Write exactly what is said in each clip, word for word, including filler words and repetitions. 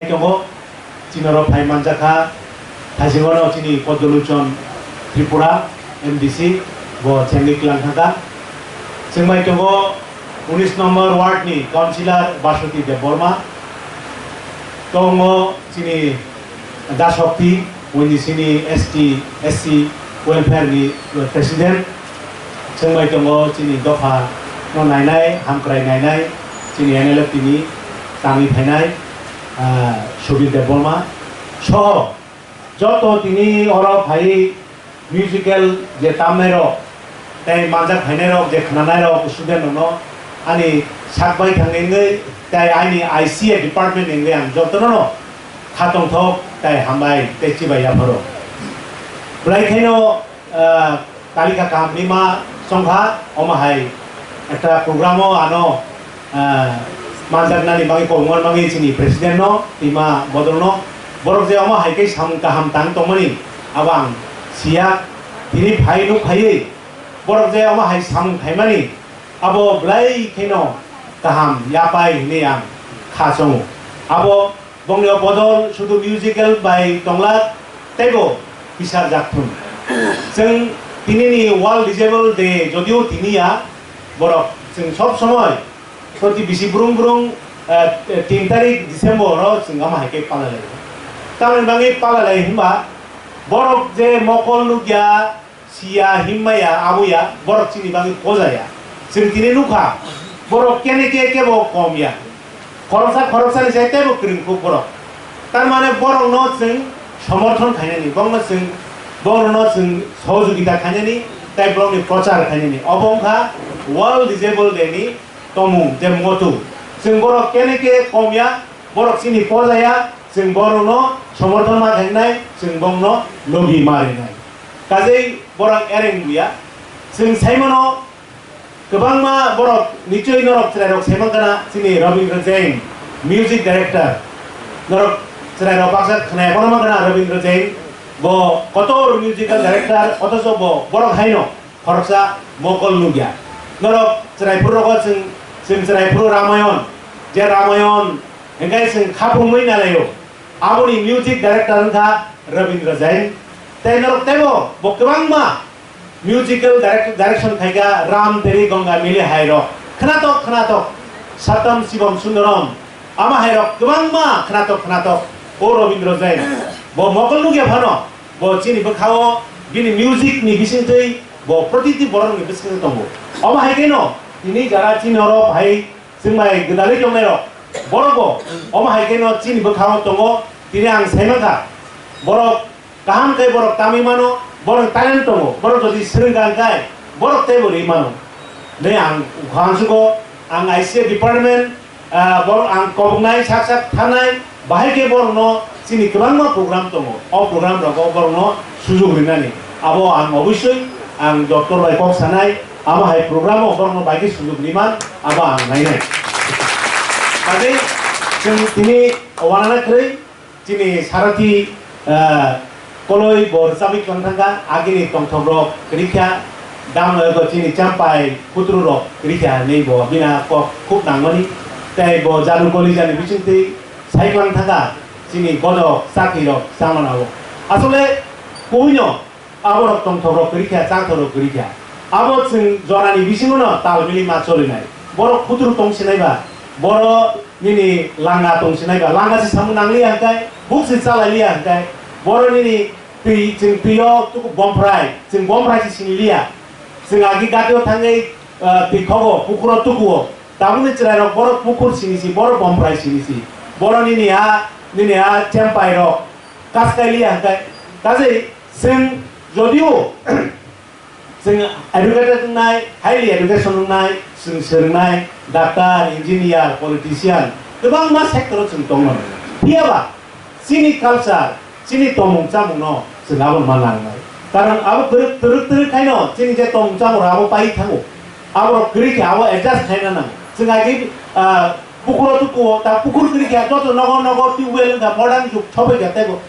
Tongo, chini oro phai manjakha, thaisingono chini Podoluchon Tripura, M D C, bo chengwi tlang thangkha. Chwngbai tongo unis number ward ni councillor Baswati Debbarma, tongo chini Dasokti, buini chini S T, S C welfare ni president. Chwngbai tongo chini dopha no nainai, hamkrai nainai, chini N L F T ni tangwi phainai, ah, Subir Debbarma soho joto tini oro phai musical je tamnai rok tei manjak phainai rok je khwnanai rok student rok no ani sak bai thangwi wngwi tei ani I C A department ni wngwi ang jotono no kha tongthok tei hambai tei chibai yapharo. Belai khaino, ah, talika kaham ni ma chongkha, omo hai ekta program o ano, ah, manjaknani bagwi kobongma bagwi chini president no, tima bodol no, borok je omo hai khe samung kaham tang tongmani, abo ang siya, tini phai nuk phaiwi, borok je omo hai samung khaimani, abo belai kheno kaham yapai hinwi ang kha chongo. Abo Bongni o bodol sudu musical bai tongla teibo bisar jak thung. Chwng tini ni World Disabled Day jodio tini ya, borok chwng sob somoi proti bisi brung brung, eh, tin tarik December o chwng ama hai khe pala lai. Tamoni bagwi pala lai hwnba borok je mokol nukya, siya, himmaya, abuya, borok chini bagwi poja ya. Chwng tini nukha, borok kene ke kebo kom ya. Khoroksa khoroksani sai teibo kwrwngkuk borok. Tar mane borokno chwng somorthon khainani, bongno chwng, borokno chwng sohojogita khainani, tei borokni prochar khainani. Obo wngkha World Disabled Day ni tomung je motu. Chwng borok kene ke kom ya, borok chini poja ya, chwng borokno somorthon ma khainai, chwng bongno logi ma rinai. Kajei borok ereng buya. Chwng saimano kwbangma borok nichoi norok chwrairok saimankana chini Rabindra Jain, music director. Norok chwrairok baksa khwnaya kono mankana Rabindra Jain. Bo kotor musical director, othocho bo borok haino khoroksa mokol nukya. Norok chwraiphuru rogo chwng, chwng chwraiphuru Ramayon, je Ramayon hingkai chwng khapungwi nalaio. Aboni music director wngkha Rabindra Jain. Tei norok teibo bo kwbangma musical direct-, direction khaikha Ram Teri Ganga Mili hairok. Khwnatok, khwnatok. Satam Shivam Sundaram. Ama hairok kwbangma khwnatok, khwnatok. O Rabindra Jain. Bo mokol nukya phano. Bo chini bwkhao bini music ni bisingtwi bo protiti borokni bisingtwi tongo. Omo hai kheno tini jara chini oro phai chwng bai gwdalwi tongnairok borok bo omo hai kheno chini bwkhao tongo. Tini ang sai mankha borok kaham khe borok tamwi mano, borok talent tongo, borok jodi swrwng kha hwnkhe borok teibo rwi mano. Tei ang ukhang sugo ang I C A department, ah, borok ang koboknai sak sak thanai, bahai khe borokno chini kwbangma program tongo. O program rogo borokno sujuk rinani. Abo ang obosoi ang doctor bai kok sanai, abo hai program o borokno bai khe sujuk riman, abo ang nainai. Tei chwng tini wanana kwrwi, chini Sarathi, ah, koloi bo rwchabwi tong thangkha, agini tongthok rok kwrwi kha, dam, eh, bo chini champai kutru rok kwrwi kha hinwi bo bina kok khub nangmani, tei bo jadu koli jani bisingtwi sai tong thangkha, chini bodo chakri rok chamana o. Asole kuino Aborok tongthok rok kwrwi kha, changthok rok kwrwi kha. Abo chwng jorani bisingo no tal mili ma cholinai. Borok khutur tong sinai ba, borok nini langa tong sinai ba, langa se samung nang liya hwnkhe, buk se chalai liya hwnkhe, borok nini twi, chwng twi o tuku bomphrai, chwng bomphrai se sini liya. Chwng agi gati o thangwi, ah, twi khogo, pukur o tuku o. Tabukni chwrai rok borok pukur sini si, borok bomphrai sini si. Borok nini ha, nini ha chempai rok kaskai liya hwnkhe, kajai Chwng jodio chwng educated wngnai, highly education wngnai, chwng swrwngnai, doctor, engineer, politician, kwbangma sector o chwng tongmano. Phiyaba chini culture, chini tongmung chamungno chwng abo ma nangnai. Karon abo twrwk, twrwk, twrwk khaino chini je tongmung chamung abo pai thango. Aborok kwrwi khe abo adjust khaina nango. Chwng agi, ah, pukur o tuku o, ta pukur kwrwi khe joto nogo nogo tubewell wngkha, modern jug sopai kha teibo.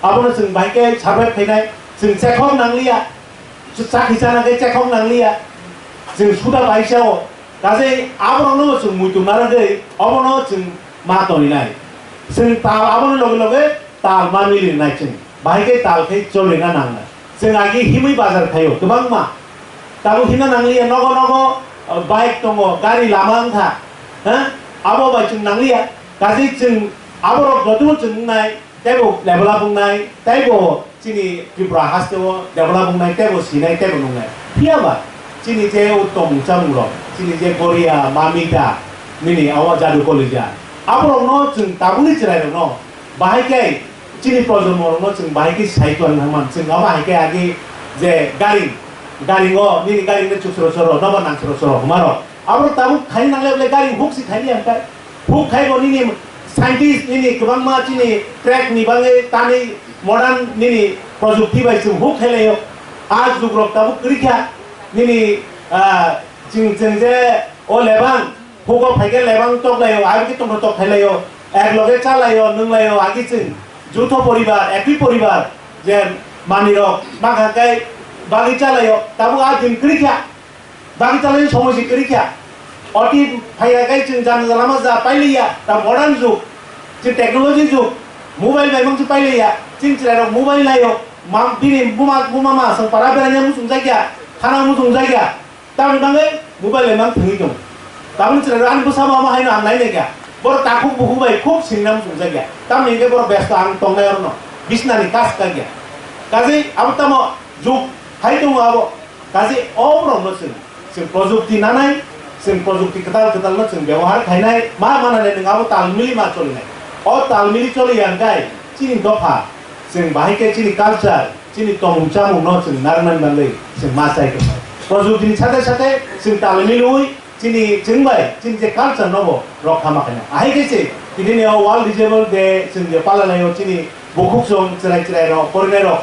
Abono chwng bahai khe survive khainai, chwng chekhok nangliya, chwng chakhi chana khe chekhok nangliya, chwng suda bai sao. Kajai aborokno chwng muitu narwgwi obono chwng ma toninai. Chwng tal aboni loge loge tal ma mili nai chwng. Bahai khe tal khe cholina nangnai. Chwng agi himwi bazar khaio kwbangma. Tabuk himna nangliya nogo nogo, uh, bike tongo, gari lama wngkha. Ha? Abo bai chwng nangliya. Kaje chwng aborok jotono chwng wngnai, teibo level up wngnai, teibo chini Tripura hasteo develop wngnai, teibo sinai, teibo nungnai. Phiya ba chini je o tongmung chamungrok, chini je Goria, Mamita, nini awa Jadu Kolija, aborokno chwng tabukni chwrairokno bahai khe chini projonmorokno chwng bahai khe sai tongna man. Chwng abo hai khe agi je garing, garingo nini garingno chuk soro soro, nobo nang soro soro hwnmarok. Aborok tabuk khai nangle bole garing huk si khai liya hwnkhe. Huk khai bo nini scientist nini kwbangma chini track ni bagwi tanwi modern nini projukti bai chwng huk khai laio. A jugrok tabuk kwrwi kha nini, ah, chwng chwng je o lebang hugo phaikhe lebang tok laio, abo khe tongthok tok khai laio, ek loge cha laio, nwng laio, agi chwng jutho poribar, ekwi poribar je manwirok ma kha khe bagwi cha laio, tabuk a din kwrwi kha. Bagwi chalai somoi se kwrwi kha. Oti phaiya kai chwng jana jana ma ja pailiya. Ta modern jug, chwng technology jug, mobile bai mangsi pailiya. Chini chwrairok mobile naio. Mam bini buma buma ma sang para beranya muchung jakya, thana muchung jakya. Tamni bagwi mobile bai mang thwngwi tong. Tamni chwrairok ani bwsa ma ma haino ang nai nai kha. Boro takhuk bukhuk bai khub singna muchung jakya. Tamni hwnkhe boro besto ang tongnai orono. Bisnani kas kakya. Kaje abo tamo jug hai tongo abo. Kaje o borokno chwng, chwng projukti nanai, chwng projukti kwtal kwtalno chwng byabohar khainai, ma mananai nwng abo tal mili ma cholinai. O tal mili choliya hwnkhe chini dopha, chwng bahai khe chini culture, chini tongmung chamungno chwng narwknani bagwi chwng ma chai tongnai. Projuktini sate sate chwng tal miliwi chini chwng bai chini je culture nobo rokha ma khainai. Ahai khe se tinini o World Disabled Day chwng je palalaio chini bukhuk chwng chwrai chwrairok, porinairok,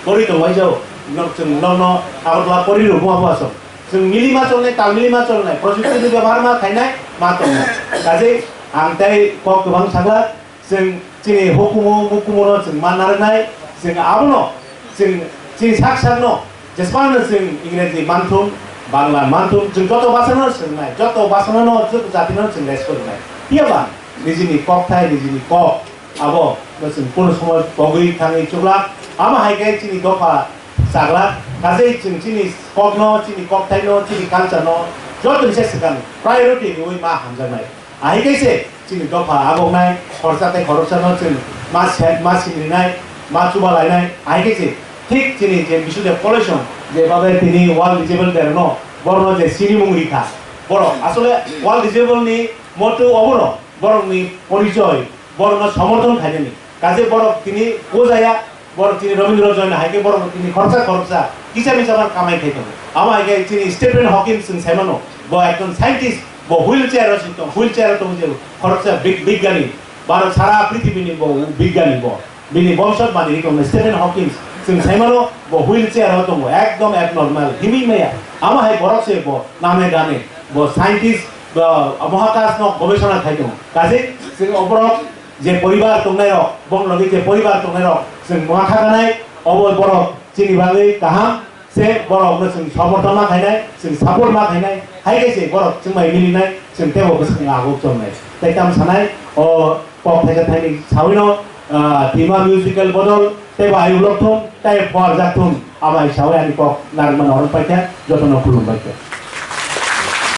pori tongbai jao, nok chwng nokno Agartala pori rw buma bua chwng. Chwng mili ma cholnai, tal mili ma cholnai, projukti ni byabohar ma khainai, ma tongnai. Kaje ang tei kok kwbang sakla, chwng chini hukumu, mukumu no chwng ma narwknai, chwng abono, chwng chini sak sakno, jesmano chwng Ingreji manthum, Bangla manthum, chwng joto bhasha no swngnai, joto bhasha no, joto jati no chwng respect nai. Phiya ba, nijini kokthai, nijini kok, abo no chwng kunu somoy pogwi thangwi chuklak. Amo hai khe chini dopha chaglak. Kaje chwng chini kokno, chini kokthaino, chini culture no jotoni se swkang priority rwui ma hamjaknai. Ahai khe se chini dopha aboknai, khoroksa tei khoroksano chwng ma se-, ma sinrinai, ma chubalainai. Ahai khe se thik chini je Bisudev College je babe tini World Disabled Day no borokno je sinimung rikha. Borok asole World Disabled ni motto obono borokni porichoi, borokno somorthon khainani. Kaje borok tini o jaya, borok tini Rabindra Joy no hai khe borok tini khoroksa khoroksa kisa misa bar kamai khai tongo. Amo hai khe chini Stephen Hawking chwng sai mano, bo ekjon scientist, bo wheelchair o sing tong, wheelchair o tong je khoroksa big-, bigyani, baro sara prithibini bo bigyani bo. Bini bongso manwi tong Stephen Hawking chwng sai mano, bo wheelchair o tongo, ekdom abnormal, himwi maya. Amo hai borok se bo name gane, bo scientist, bo mohakas no gobesona khai tongo. Kaje chwng o borok je poribar tongnairok, bong logi je poribar tongnairok, chwng ma khakanai, obo borok chini bagwi kaham se borokno chwng somorthon ma khainai, chwng support ma khainai, hai khe se borok chwng bai milinai, chwng tebo bwskango aguk chongnai. Tei tamo sanai, o kok thaisa thaini sawino, ah, Dima Musical Bodol, tebo ayuk lokthum, tei buarjakthum, amai sawi ani kok narwkmano oro paikha, jotono khulumbaikha.